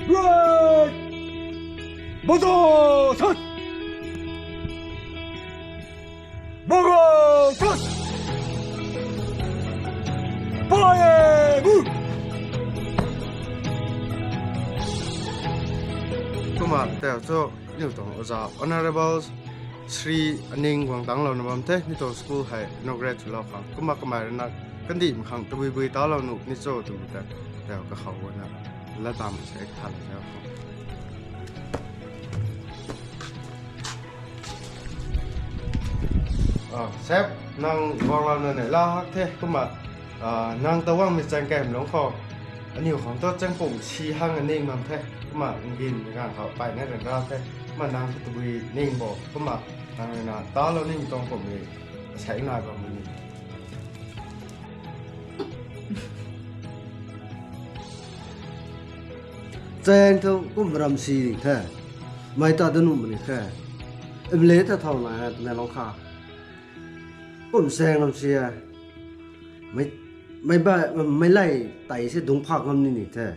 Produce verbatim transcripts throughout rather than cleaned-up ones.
Right! Baza sat! Baza sat! Paye bu! Kumna tau cho, niw tuang oja Honourable Shri Aning Guangtanglou na bam the, mi tuang school hei inaugurate swlou khang. Kumna kamei rui na kandih makhang tabui bui talou nuh ni cho twmei ta, tau kakhou na latdam sei than the. Ah, sep, nang guanglou na nei la hak the, kumna, ah, nang ta guangmei chaeng kaimlungc khou aniw khang tu chaeng pum si hang aning bam the, kumna ngin gang khou peyna ryanra the, kumna nang thu tabui ning bo, kumna nang rui na talou ning tuang pum ni, asei nai bam ni. Chaeng thu kum ram si ni the. Mei ta danu mani the. M L A ta thau nai na twna lou kha. Kum chaeng ram si e. Mei, mei ba, mei lay tei se dung phak ngam ni ni the.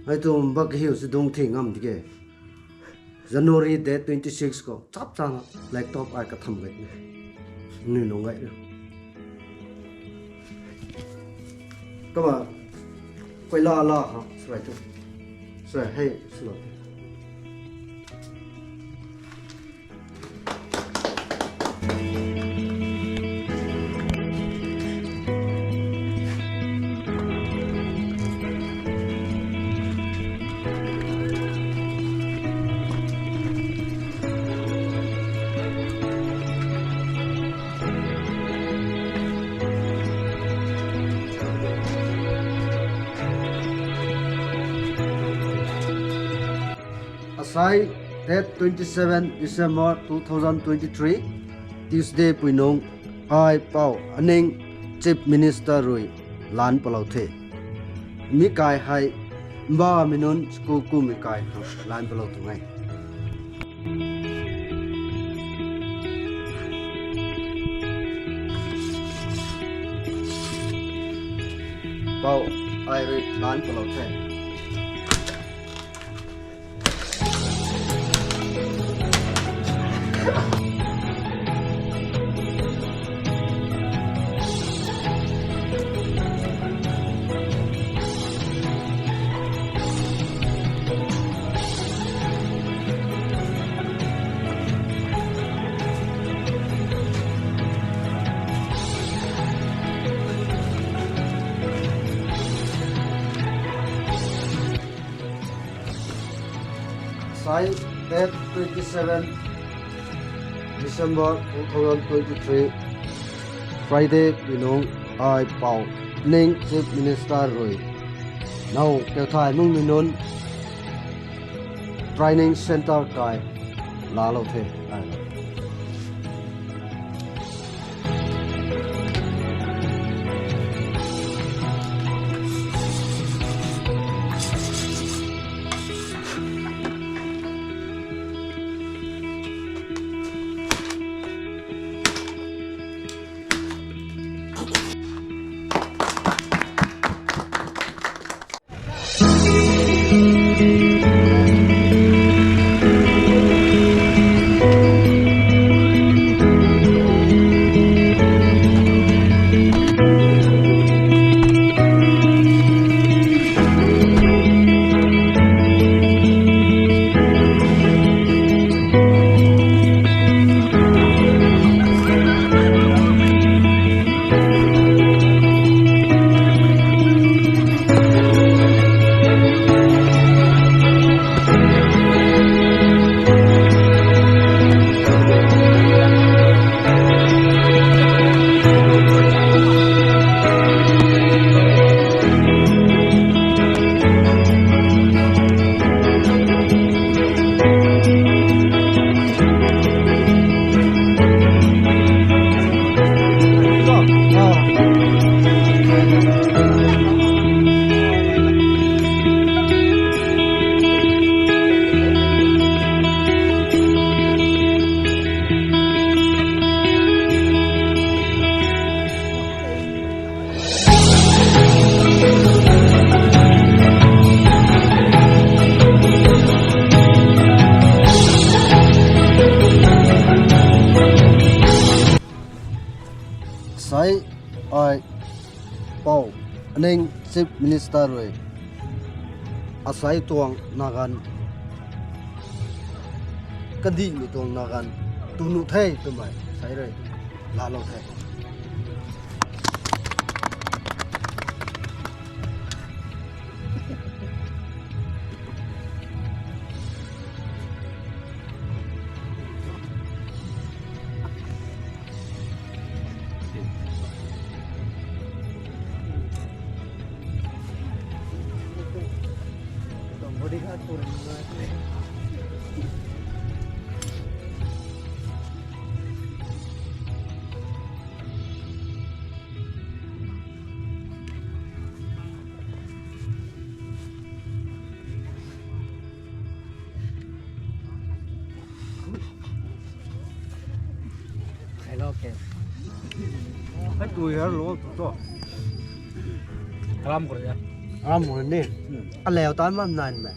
Mei tu bak hiu se dung thi ngam di ke. January date twenty six khou chap chana laptop ai katham gay ni. Ni nung gay ni. Kumna, koi la la ha, srai tu. Srai hei, srai. Asai, date twenty seven December two thousand twenty three, Tuesday puinung, ai Pou Aning Chief Minister rui lan palou the. Mi kai hei, mba mi nunc school kummei kai khang lan palou tuang e. Pou, ai rui lan palou the. Asai, date twenty seven December two thousand twenty three, Friday puinung, ai Pou Aning Chief Minister rui now Keuthai Mungmei nunc training center kai laalou the. Pou, aning Chief Minister rui asai tuang nagan, kandihmei tuang nagan tu nuh the twmei asai rui laalou the. Hello, okay. Hei tui har lo tu to. Ram ko ya. Ram ko ni. Hmm. Aleu tan mam nai me.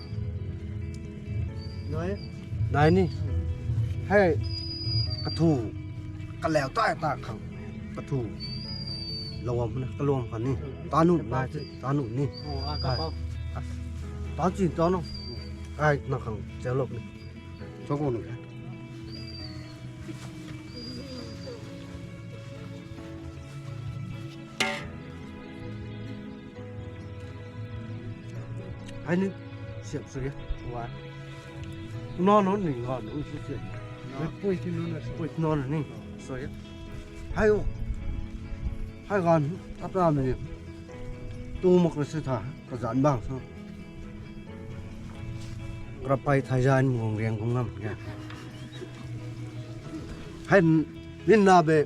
Nai. Nai ni. Hei. Kathu. Kaleu tai ta khang. Kathu. Lawam na, kalawam khan ni. Tanu nai, tanu ni. Oh, a, ka pau. Tan chin tan no. Ai na khang chalok ni. Choko nu. Hai ni siap sui ya. Wa. No, no, ni nga no si siap. Pui ti no na. Pui no na ni. Sui ya. Hai o. Hai gan apa ni. Tu mak na si tha. Kazan bang sa. Karapai thai zan mung riang kum ngam ya. Hai min na be.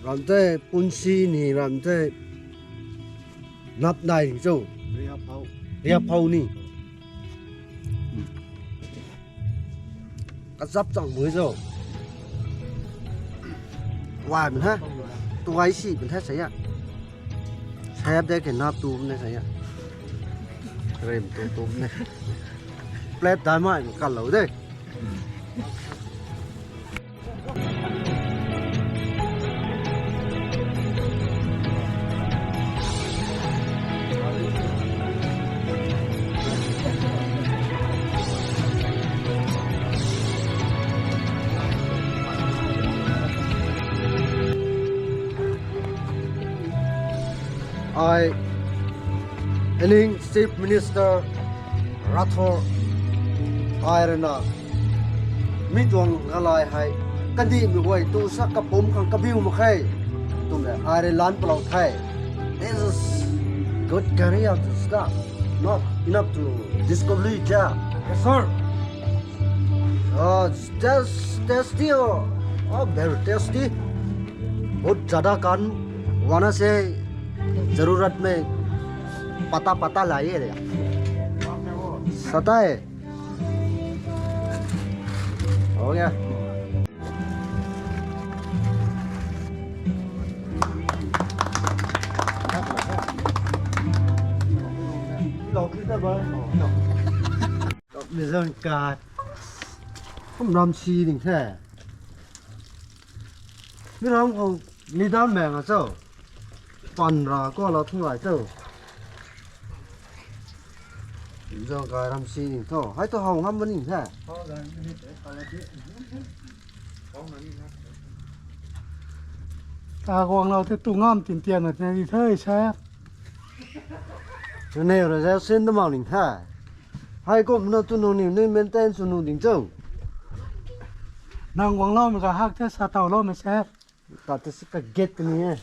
Ram te punsi ni ram te nap nai ni cho. Ria phau. Ria phau ni. Kazap chang bui cho. Wan ha. Tuai si bin the sa ya. Sep de ke nap tu ne sa ya. Rim tu tu ne. Plate dai mai kalou de. Ai, aning Chief Minister Rathore, ai rui na, mi tuang galai hei, kandihmei guay tu sa kapum khang kabiu mak khe, twmei ai rui lan palou the. This is good career to start. Not enough to discover it, yeah. Yes, sir. Uh, taste, tasty or, oh, very tasty. बहुत ज्यादा खान वाना से जरूरत में पता पता लाइए रे। सता है। हो गया। Mizan kat. Kum ram si ding the. Mi ram khou leader meng a cho. Pan ra ko la thung lai cho. Mizan kat ram si ding tho. Hai to hau ngam ma ning the. Ta guang lou the tu ngam tin tian na di the sa. Tu ne ra za sin da mau ning the. Hai kum na tu nu ni, ni maintain sw nu ding cho. Nang guang lou mei ka hak the sa tau lou mei se. Ta te si ka get ni e.